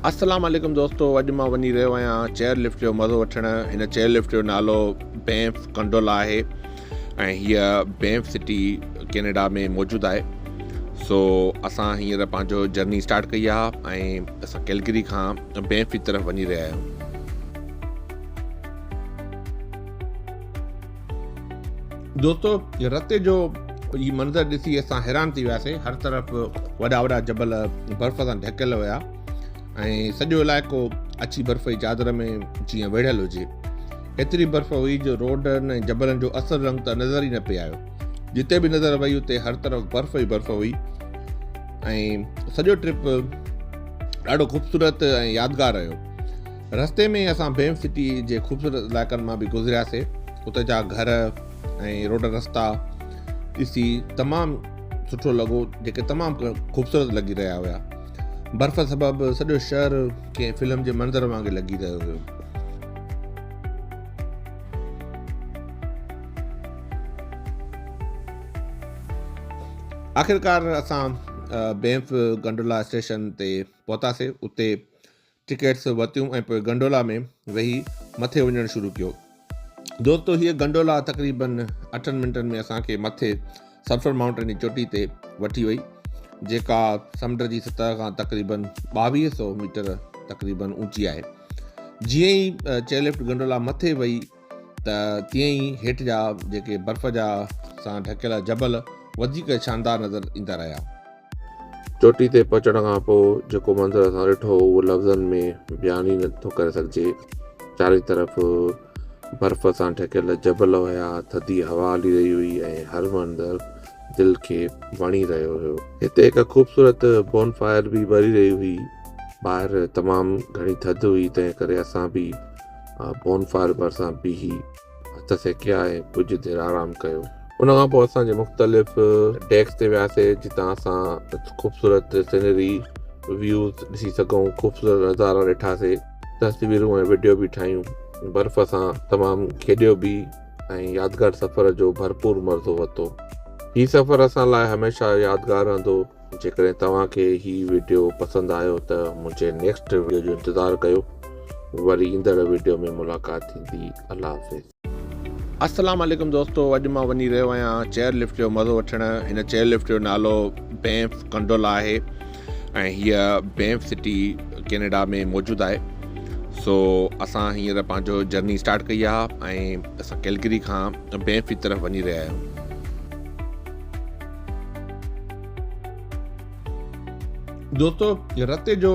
السلام عليڪم دوستو اڄ مان وڃي رهيو آهيان چيئر لفٽ جو مزو وٺڻ. هن چيئر لفٽ جو نالو بينف گنڊولا آهي ۽ هيء بينف سٽي ڪينيڊا ۾ موجود آهي. سو اسان هينئر پنهنجو جرني اسٽارٽ ڪئي آهي ۽ اسان ڪيلگري کان بينف جي طرف وڃي رهيا آهيون. دوستو رتي جو هي منظر ڏسي اسان حيران ٿي وياسي. هر طرف وڏا وڏا جبل برف سان ڍڪيل هيا ۽ سڄو علائقو اڇي برف جي چادر ۾ جيئن ويڙهيل هجي. ايتري برف هئي جو روڊن ۽ جبلن جو اصل رنگ ته نظر ئي نه پئي آيو. جتي به نظر وئي اتي هر طرف برف ئي برف هئي ۽ سڄو ٽرپ ڏاڍو خوبصورت ۽ يادگار رهيو. رستي ۾ اسان بينف سٽي جي خوبصورت علائقن مان به گذرياسي. اتي جا گهر ۽ روڊ رستا ڏسي تمام سٺو لڳو، جيڪي تمام خوبصورت لڳي رهيا هيا. برف سبب سڄو شهر ڪنهن فلم جي منظر وانگي لڳي رهيو هيو. آخرڪار اسان بينف گنڊولا اسٽيشن تي پهتاسي. اتي ٽڪيٽس ورتيون ۽ پوء گنڊولا ۾ ويهي مٿي وڃڻ شروع ڪيو. دوستو هيء گنڊولا تقريبن اٺن منٽن ۾ اسان کي مٿي سلفر مائونٽين جي چوٽي تي وٺي وئي، جيڪا سمنڊ جي سطح کان تقريبن 2200 ميٽر تقريبن اوچي آهي. جيئن ئي چيئرلفٽ گنڊولا مٿي وئي ته تيئن ئي هيٺ جا جيڪي برف جا سان ڍڪيل جبل وڌيڪ شاندار نظر ايندا رهيا. چوٽي تي پهچڻ کان پوء جيڪو منظر اسان ڏٺو اهو لفظن ۾ بيان ئي نٿو ڪري سگهجي. چارئي طرف برف سان ڍڪيل جبل هيا، ٿڌي هوا هلي رهي هئي ۽ هر منظر دل کي وڻي رهيو هيو. هتي هڪ خوبصورت بون فائر به ٻري رهي هئي. ٻاهر تمام گهڻي ٿڌ هئي تنهن ڪري اسان به بون فائر ڀرسان بيهي هٿ سيڪيا ۽ ڪجهه دير آرام ڪيو. ان کان پوء اسان جي مختلف ڊيڪس تي وياسي جتان اسان خوبصورت سينري ويوز ڏسي سگهون، خوبصورت نظارا ڏٺاسي، تصويرون ۽ وڊيو به ٺاهيون، برف سان تمام کيڏيو به ۽ يادگار سفر جو ڀرپور مزو ورتو. هي سفر اسان لاء هميشه يادگار رهندو. جيڪڏهن توهان کي هي وڊيو پسند آيو ته منهنجي نيڪسٽ وڊيو جو انتظار ڪيو. وري ايندڙ وڊيو ۾ ملاقات ٿيندي. الله حافظ. السلام عليڪم دوستو اڄ مان وڃي رهيو آهيان چيئر لفٽ جو مزو وٺڻ. هن چيئر لفٽ جو نالو بينف گنڊولا آهي ۽ هيء بينف سٽي ڪينيڊا ۾ موجود آهي. سو اسان هينئر پنهنجو جرني اسٽارٽ ڪئي آهي ۽ اسان ڪيلگري کان بينف جي طرف وڃي رهيا آهيون. دوستو رتي جو.